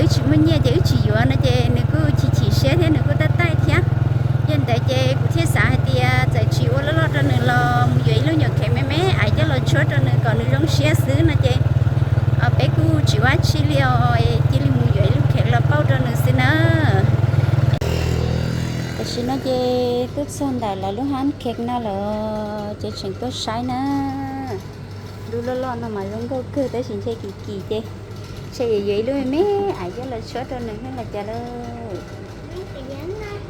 Tsis muaj nyiaj ces wb tsis yuav no ces nws kuj chim chim siab thiab nws kuj taij taij thiab. Yog ntawd ces kuv thiaj xav hais tias txawm tsis ua loj loj rau nws los mus yuav ib lub nyuam khev me me aiv coj los tshuab rau nws kom nws zoo siab xwb no ces peb kuj tsis ua dab tsi li os, cia li mus yuav ib lub khev los pauj rau nws xwb na. Tam sim no ces tuaj txog ntawm lawv lub hab khev no lawm ces tseem tuaj saib na. Lub loj loj no mas zoo nkauj kawg tab sis ntshe kim kim ces ntshe yuav yuav ib lub me me aiv coj los tshuab rau nws thiab los cas lawm.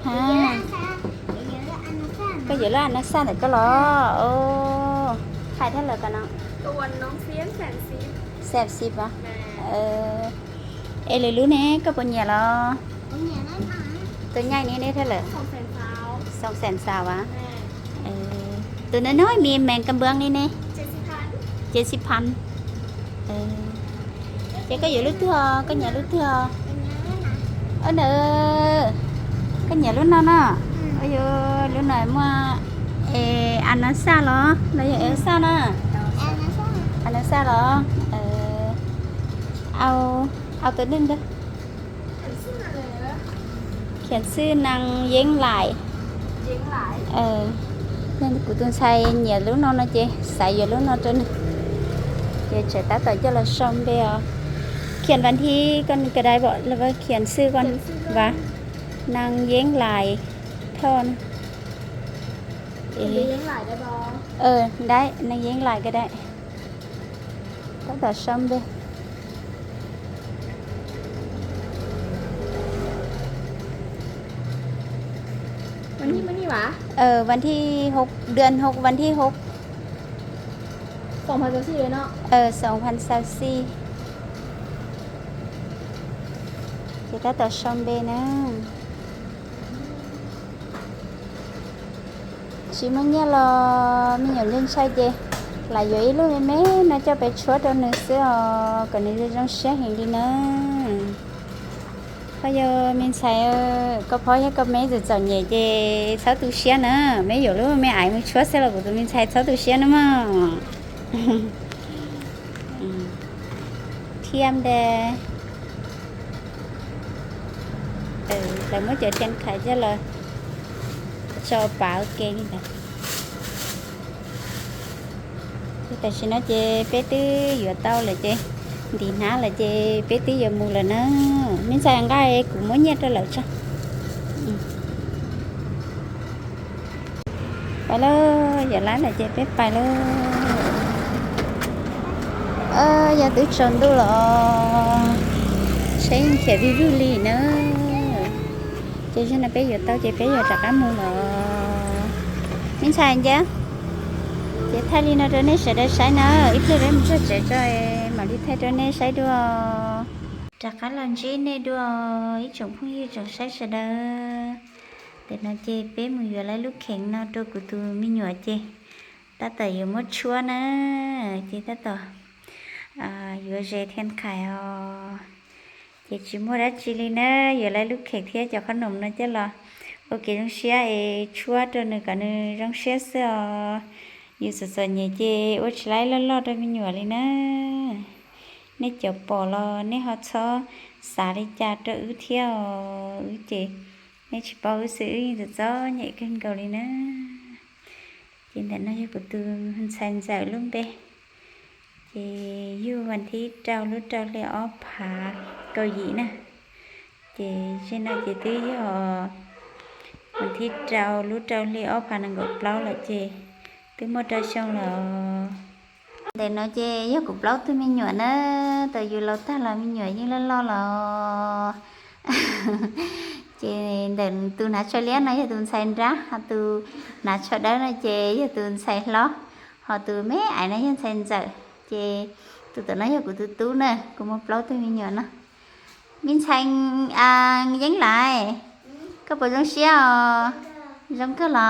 Ha, koj yuav lub a na xaj ntawm koj los? Hais thiab lawm ko no. Xam xim os. Es lwm lub ne koj puas nyiam los? Tus nyaij ni deb thiab lawm. Xoom xam xaus as. Tus ntawd no me mees kas npoo li ne. Ces xib phan. Ces koj yuav lub twg os, koj nyiam lub twg os? Ntawd, koj nyiam lub no no. Yuav lub no muaj, es a na xaj los los yog el xaj na? A na xaj los? Au, au tus neeg ntawd. Khiav xwj nees yeeb lais. Kuv tus ntxhais nyiam lub no no ces xav yuav lub no rau nws. Ces tseem tab tom coj los sau npe os. Khiav vas thib koj kawg dai pom los khiav xwj koj vas, nees yeeb lais thoj na. Dai, nees yeeb lais kawg dai. Tab tom sau npe. Vas thib hauv, dua hauv vas thib hauv. Xoom phas xaus xij. Ces tab tom sau npe na. Tsis muaj nyiaj los me nyuam ntshai ntshai ces lam yuav ib lub me me no coj pem tshuab rau nws xwb os, kom nws zoo zoo siab heev li na. Ho yog me ntxhais, koj phob thiab koj me txawm txom nyem ces txhob tu siab na, me yuav lub me aiv mus tshuab xwb los kuv tus me ntxhais txhob tu siab na mog. Thiab nte, lawv muab cov thiab khais coj los tso pav ua ke li ntawd. Ces tam sim no ces peb twb yuav tau lawm ces ntim hnab lawm ces peb twb yuav mus lawm na. Me ntxhais nqa kuv muab nyiaj rau lawv tso. Pais lauj, yuav lawm ces peb pais lauj. Yog twb tsaus ntuj los tsheb yeej khiav vij vwg li na. Ces zaum no peb yuav tau ces peb yuav rov qab mus lawm. Me ntxhais nce, ces thaij li no rau nej sawv daws saib na, ib pliag peb mus txog tsev tso mam li thaij rau nej saib dua. Rov qab los ntsib nej dua ib tsoom phooj ywg tsoom saib sawv daws. Ntawm no ces peb mus yuav lawv lub kheev no rau kuv tus me nyuam ces tab tom yuav muab tshuab na, ces tab tom yuav zes thiab khais os. Ces tsis muaj dab tsi li na, yuav lawv lub kheev thiab cov qhob noom no coj los ua kev zoo siab es tshuab rau nws kom nws zoo siab xwb os. Yus txom txom nyem ces ua tsis laib loj loj rau me nyuam li na. Nej cov pom los nej ho txhob xav li cas rau wb thiab os, wb ces nej tsis paub wb xwb wb yeej txom txom nyem kawg nkaus li na. Ces ntawm no yog kuv tus ntxhais ntxawm lub npe. Ces yug vas thib rau lub rau hli ob phav kaum yim na. Ces zaum no ces twb yog vas thib rau lub rau hli ob phav nees nkaum plaub lawm ces twb muaj rau xyoo lawm. Ntawm no ces yog kuv plaub tug me nyuam na, tau yus laus tag los me nyuam yeej loj loj los. Ces ntawm tus hnav tsho liab no yog tus ntxhais nrab, ho tus hnav tsho dawb no ces yog tus ntxhais hlob, ho tus me aiv no yog ntxhais ntxawm. Ces tus tom no yog kuv tus tub na, kuv muaj plaub tug me nyuam no. Me ntxhais Yeeb Lais, koj puas zoo siab os? Zoo kawg los?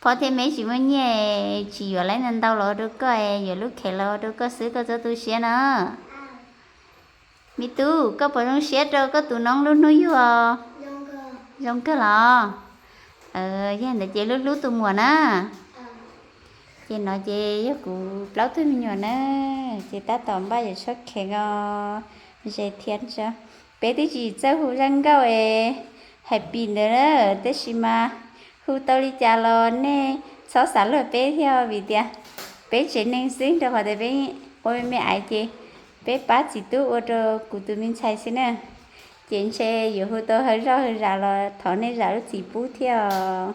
Phob thiab me tsis muaj nyiaj, tsis yuav lawv ntau los ua rau koj, yuav lub khev los ua rau koj xwb, koj txhob tu siab na. Me tub, koj puas zoo siab rau koj tus noob lub hnub yug os? Zoo kawg los? Yog ntawd ces hlub hlub tus muam na. Ces no ces yog kuv plaub tug me nyuam na, ces tab tom npaj yuav tshuab khev os. Ze thiab tso. Peb twb tsis txawj hu zaj nkauj es happy ntawd na, tab sis mas hu tau li cas los nej txhob xav luag peb thiab vim tias peb tsev neeg xwb, rau qhov tias peb ua me me aiv ces peb pab txiv tub ua rau kuv tus me ntxhais xwb na. Ces ntshe yuav hu tau hawv zoj hawv zam los thov nej zam lub txim pub thiab os.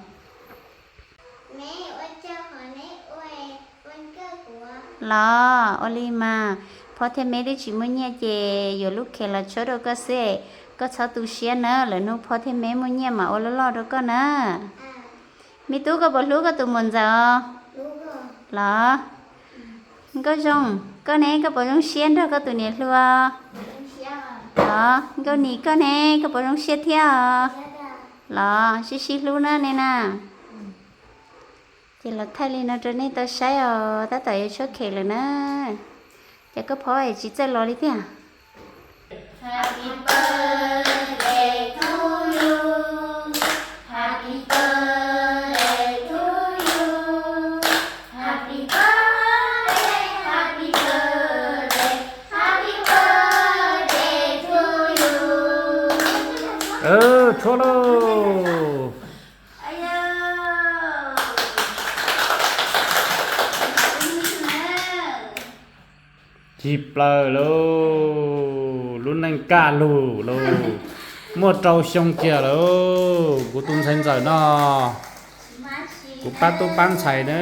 Los ua li mas, Phob thiab Meb twb tsis muaj nyiaj ces yuav lub khev los tshuab rau koj xwb, koj txhob tu siab na, lwm hnub Phob thiab Meb muaj nyiaj mam ua loj loj rau koj na. Me tub, koj puas hlub koj tus muam ntxawm os? Los, Nkauj Zoo, koj ne, koj puas zoo siab nrog koj tus niam hluas? Los, Nkauj Nis, koj ne, koj puas zoo siab thiab os? Los sib sib hlub na nej na. Ces los thaij li no rau nej tau saib os, tab tom yuav tshuab khev lawm na. Ces koj Phob es tsis txawj los li tiag. Tshuab lauj. Cig plaws lauj, lub neej kaj lug lauj, muaj rau xyoo kiag lauj. Kuv tus ntxhais ntxawm no, kuv pab tub pab ntxhais na,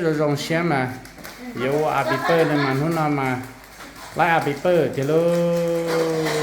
zoo zoo siab mas yuav ua happy birthday no mas hnub no mas laib happy birthday tiag lauj.